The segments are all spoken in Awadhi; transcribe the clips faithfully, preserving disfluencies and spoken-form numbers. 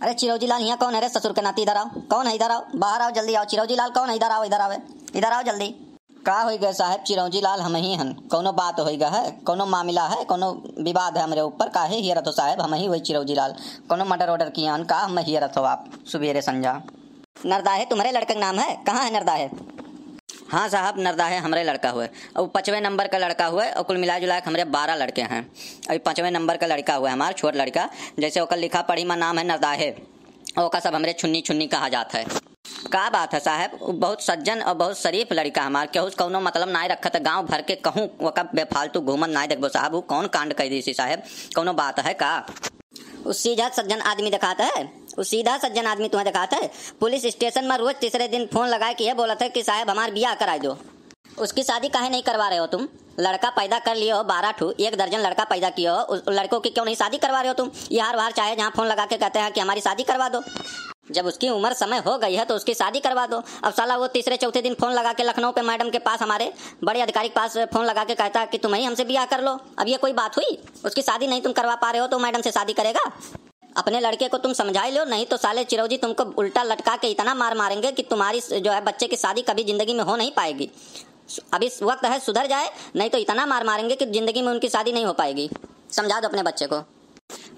अरे चिरौजी लाल, हियाँ कौन है रे ससुर के नाती? इधर आओ, कौन है? इधर आओ, बाहर आओ जल्दी आओ। चिरौजी लाल कौन है? इधर आओ, इधर आवे, इधर आओ जल्दी। का होई गए साहेब चिरौजी लाल, हम ही हन। कौनो बात होई गए है, कौनो मामला है, कौनो विवाद है हमरे ऊपर? काहे हियरत हो साहेब? हम ही वही चिरौजी लाल। कौनो मर्डर वर्डर किया हन का? हम हियरत हो आप सुबेरे संझा। नरदाहे तुम्हरे लड़के के नाम है? कहाँ है नरदाहे? हाँ साहब, नरदाहे हमरे लड़का हुए, और पाँचवें नंबर का लड़का हुए, और कुल मिला जुला के हमरे बारह लड़के हैं। अभी पाँचवें नंबर का लड़का हुए हमार छोट लड़का, जैसे ओकर लिखा पढ़ी मा नाम है नरदाहे, ओका सब हमरे छुन्नी छुन्नी कहा जात है। का बात है साहब, उ बहुत सज्जन और बहुत शरीफ लड़का हमार, केहू से कौनो मतलब नाय रखत है। गाँव भर के कहूँ ओका बेफालतू घूमत नाय देखबो साहब। उ कौन कांड कर दी सी साहब, कौनो बात है का? उ सीधा सज्जन आदमी देखात है, उ सीधा सज्जन आदमी तुम्हें देखात है। पुलिस स्टेशन में रोज तीसरे दिन फोन लगाए के ये बोलत है कि साहब हमार बियाह कराए दो। उसकी शादी काहे नहीं करवा रहे हो तुम? लड़का पैदा कर लिए हो बारह ठू, एक दर्जन लड़का पैदा किए हो, उस लड़कों की क्यों नहीं शादी करवा रहे हो तुम? ये हार वार चाहे जहाँ फोन लगा के कहते हैं कि हमारी शादी करवा दो। जब उसकी उम्र समय हो गई है तो उसकी शादी करवा दो। अब साला वो तीसरे चौथे दिन फोन लगा के लखनऊ पे मैडम के पास, हमारे बड़े अधिकारी के पास फोन लगा के कहता है कि तुम ही हमसे ब्याह कर लो। अब ये कोई बात हुई? उसकी शादी नहीं तुम करवा पा रहे हो तो मैडम से शादी करेगा? अपने लड़के को तुम समझा ही लो, नहीं तो साले चिरौजी तुमको उल्टा लटका के इतना मार मारेंगे कि तुम्हारी स-, जो है बच्चे की शादी कभी जिंदगी में हो नहीं पाएगी। सु-, अभी स-, वक्त है सुधर जाए, नहीं तो इतना मार मारेंगे कि जिंदगी में उनकी शादी नहीं हो पाएगी। समझा दो अपने बच्चे को।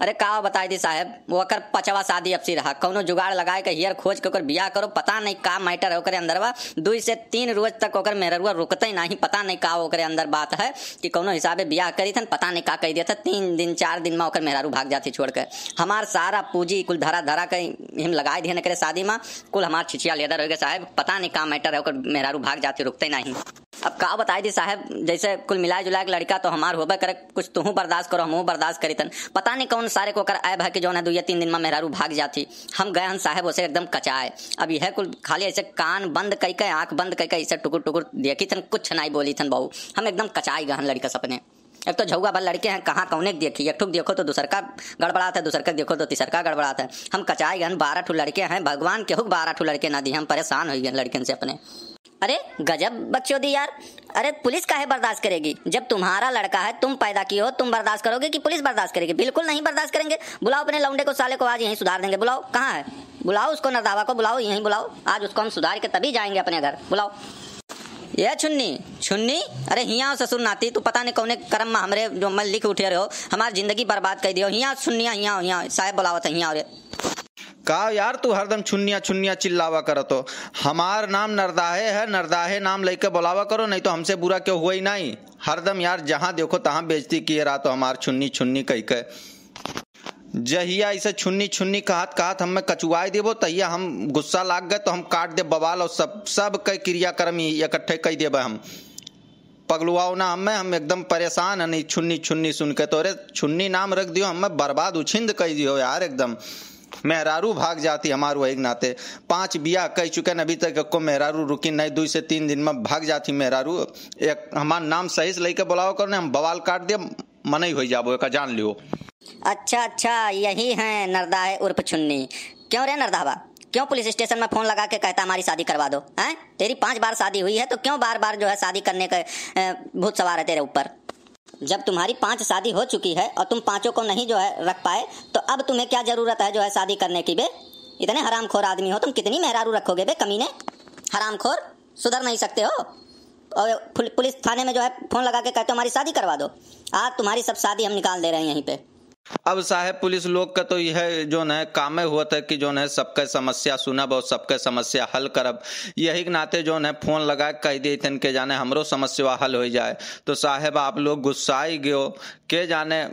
अरे का बताई दी साहेब, ओकर पचवा शादी अब सी रहा, कौनो जुगाड़ लगाए के हियर खोज के ओकर बियाह करो। पता नहीं का मैटर है ओकरे अंदरवा। दुई से तीन रोज तक ओकर मेहररुआ रुकते ही नहीं, पता नहीं का ओकरे अंदर बात है कि कौनो हिसाबे बियाह करी थन, पता नहीं का कही दिया था। तीन दिन चार दिन में ओकर मेहरारू भाग जाती छोड़ के। हमार सारा पूंजी कुल धरा धरा के हम लगाए दिए एकरे शादी में, कुल हमार छिछिया लेदर हो गए साहेब। पता नहीं का मैटर है, ओकर मेहरारू भाग जाती रुकते नहीं। अब का बताई दी साहेब, जैसे कुल मिलाए जुलाए के लड़का तो हमार होबे करे, कुछ तुहू बर्दाश्त करो, हमहू बर्दाश्त करी तन। पता नहीं कौन सारे को ओकर ऐब है कि जौन है दुइया तीन दिन में मेहरारू भाग जाती। हम गए हन साहेब उसे एकदम कचाए। अब यह कुल खाली ऐसे कान बंद कई के, आँख बंद कई के ऐसे टुकुर टुकुर देखी थन, कुछ नहीं बोली थन बहू। हम एकदम कचाई गए हन लड़का सपने। एक तो झौआ भर लड़के हैं, कहाँ कौने के देखी, एक ठुक देखो तो दूसर का गड़बड़ात है, दूसर का देखो तो तीसर का गड़बड़ात है। हम कचाई गए हन, बारह ठो लड़के हैं, भगवान केहू के बारह ठो लड़के ना दिए, हम परेशान हो गए लड़कन से अपने। अरे गजब बकचोदी यार। अरे पुलिस काहे बर्दाश्त करेगी? जब तुम्हारा लड़का है, तुम पैदा किए हो, तुम बर्दाश्त करोगे कि पुलिस बर्दाश्त करेगी? बिल्कुल नहीं बर्दाश्त करेंगे। बुलाओ अपने लौंडे को, साले को आज यहीं सुधार देंगे। बुलाओ, कहाँ है? बुलाओ उसको, नरदावा को बुलाओ, यहीं बुलाओ। आज उसको हम सुधार के तभी जाएंगे अपने घर। बुलाओ। ये छुन्नी, छुन्नी, अरे हियाँ आओ ससुर नाती, तू पता नहीं कौने करम में हमरे जो मैं लिख उठे रहे हो, हमार जिंदगी बर्बाद कर दियो। हियाँ छुन्निया, हियाँ, हियाँ साहेब बुलावत है, हियाँ आओ रे। का यार तू हरदम छुन्निया छुन्निया चिल्लावा करत हो? हमार नाम नरदाहे है, नरदाहे नाम लेके बुलावा करो, नहीं तो हमसे बुरा क्यों हुआ ही नहीं। हरदम यार जहाँ देखो तहाँ बेइज्जती किए रहा तो हमार छुन्नी छुन्नी कह के। जहिया ऐसे छुन्नी छुन्नी कहत कहत हमें कचुआई देबो, तहिया हम गुस्सा लाग गए तो हम काट देब बवाल और सब, सब के क्रियाक्रम ही इकट्ठे कह देबे हम। पगलुआओ ना हमें, हम एकदम परेशान हन ई छुन्नी छुन्नी सुन के। तोरे छुन्नी नाम रख दियो, हमें बर्बाद उछिंद कह दियो यार एकदम। मेहरारू भाग जाती हमार वही के नाते। पाँच बियाह कह चुके हैं, अभी तक एको मेहरारू रुकी नहीं, दुई से तीन दिन में भाग जाती मेहरारू। एक हमार नाम सही से लेके बुलाओ करो ने, हम बवाल काट दिए, मनई हो जाबो, एका जान लियो। अच्छा, अच्छा, यही है नरदाहे उर्फ छुन्नी। क्यों रे नरदाहवा, क्यों पुलिस स्टेशन में फोन लगा के कहता हमारी शादी करवा दो, हैं? तेरी पांच बार शादी हुई है तो क्यों बार बार जो है शादी करने का, अ, भूत सवार है तेरे ऊपर? जब तुम्हारी पांच शादी हो चुकी है और तुम पांचों को नहीं जो है रख पाए, तो अब तुम्हें क्या जरूरत है जो है शादी करने की बे? इतने हरामखोर आदमी हो तुम, कितनी मेहरारू रखोगे बे कमीने, हरामखोर, सुधर नहीं सकते हो? और पुल-, पुलिस थाने में जो है फोन लगा के कहते हो हमारी शादी करवा दो, आज तुम्हारी सब शादी हम निकाल दे रहे हैं यहीं पे। अब साहेब पुलिस लोग का तो यह जो है कामे हुआ था कि जो है सबके समस्या सुनब और सबके समस्या हल करब। यही के नाते जो है फोन लगा के कह दिए तन के जाने हमरो समस्या हल हो जाए। तो साहेब आप लोग गुस्साई गयो, के जाने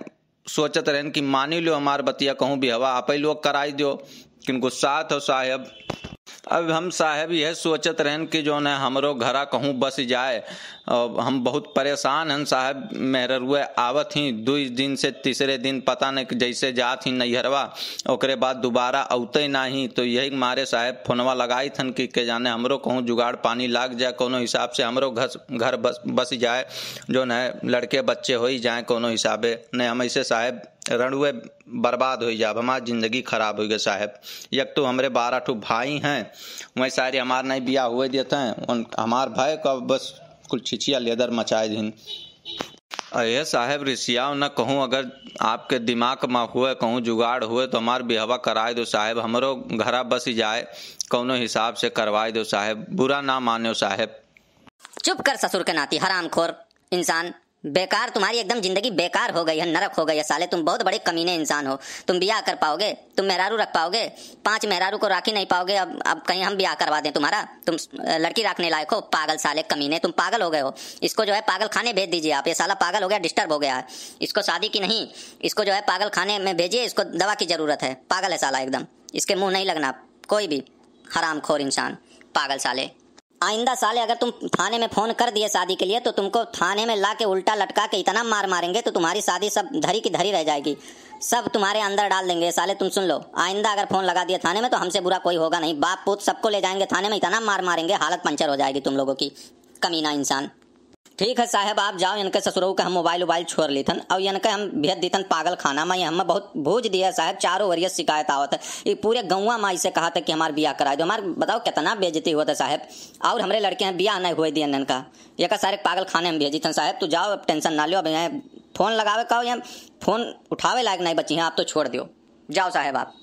सोचत रहन कि मानी लो हमार बतिया कहूँ बिहवा आप ही लोग कराई दो, लेकिन गुस्सात हो साहेब। अब हम साहेब यह सोचत रहन कि जो है हमरो घरा कहूँ बस जाए। अब हम बहुत परेशान हन साहेब, मेहररुए आवत ही दुई दिन से तीसरे दिन पता नहीं कि जैसे जात ही नैहरवा, ओकरे बाद दोबारा अउते नाही। तो यही मारे साहेब फोनवा लगाई थन कि के जाने हमरो कहूँ जुगाड़ पानी लाग जाए, कोनो हिसाब से हमरो घर, घर बस, बस जाए, जो है लड़के बच्चे हो ही जाए कोनो हिसाबे। नहीं हम ऐसे साहेब रणुए बर्बाद हो जाब, हमार जिंदगी खराब हो गए साहेब। एक तो हमरे बारह ठो भाई हैं, वहीं सारे हमार नहीं बियाह हुए देते हैं, उन, हमार भाई का बस कुल छिछिया लेदर मचाए दिन। अरे साहेब, रिसियाव न कहूँ, अगर आपके दिमाग मा हुए कहूँ जुगाड़ हुए तो हमार बिहवा कराए दो साहेब, हमरो घरा बस जाए, कौनो हिसाब से करवाए दो साहेब, बुरा ना मानो साहेब। चुप कर ससुर के नाती, हरामखोर इंसान, बेकार, तुम्हारी एकदम जिंदगी बेकार हो गई है, नरक हो गई है साले, तुम बहुत बड़े कमीने इंसान हो। तुम ब्याह कर पाओगे? तुम मेहरारू रख पाओगे? पांच मेहरारू को राखी नहीं पाओगे? अब अब कहीं हम ब्याह करवा दें तुम्हारा? तुम अ, लड़की रखने लायक हो? पागल साले कमीने, तुम पागल हो गए हो। इसको जो है पागल खाने भेज दीजिए आप, ये साला पागल हो गया, डिस्टर्ब हो गया है। इसको शादी की नहीं, इसको जो है पागल खाने में भेजिए, इसको दवा की जरूरत है, पागल है साला एकदम। इसके मुंह नहीं लगना कोई भी, हरामखोर इंसान, पागल साले। आइंदा साले अगर तुम थाने में फोन कर दिए शादी के लिए, तो तुमको थाने में ला के उल्टा लटका के इतना मार मारेंगे तो तुम्हारी शादी सब धरी की धरी रह जाएगी, सब तुम्हारे अंदर डाल देंगे साले। तुम सुन लो, आइंदा अगर फोन लगा दिए थाने में तो हमसे बुरा कोई होगा नहीं, बाप पूत सबको ले जाएंगे थाने में, इतना मार मारेंगे, हालत पंचर हो जाएगी तुम लोगों की, कमीना इंसान। ठीक है साहेब, आप जाओ, इनके ससुरऊ के हम मोबाइल उबाइल छोड़ लीथन, और इनके हम भेज दीथन पागल खाना में। ये हमें बहुत भूज दिया साहेब, चारों ओरिया शिकायत आवत है। ये पूरे गौवा में इसे कहा था कि हमार बियाह कराए दो। हमार बताओ कितना बेइज्जती होता साहेब। और हमरे लड़के हैं, बियाह नहीं हुए दिया इनका। ये का सारे पागल खाने हम भेजी थन साहेब, तू जाओ, अब टेंशन ना लियो। अब यहाँ फोन लगावे का हो, यहाँ फोन उठावे लायक नहीं बची हैं, आप तो छोड़ दियो, जाओ साहेब आप।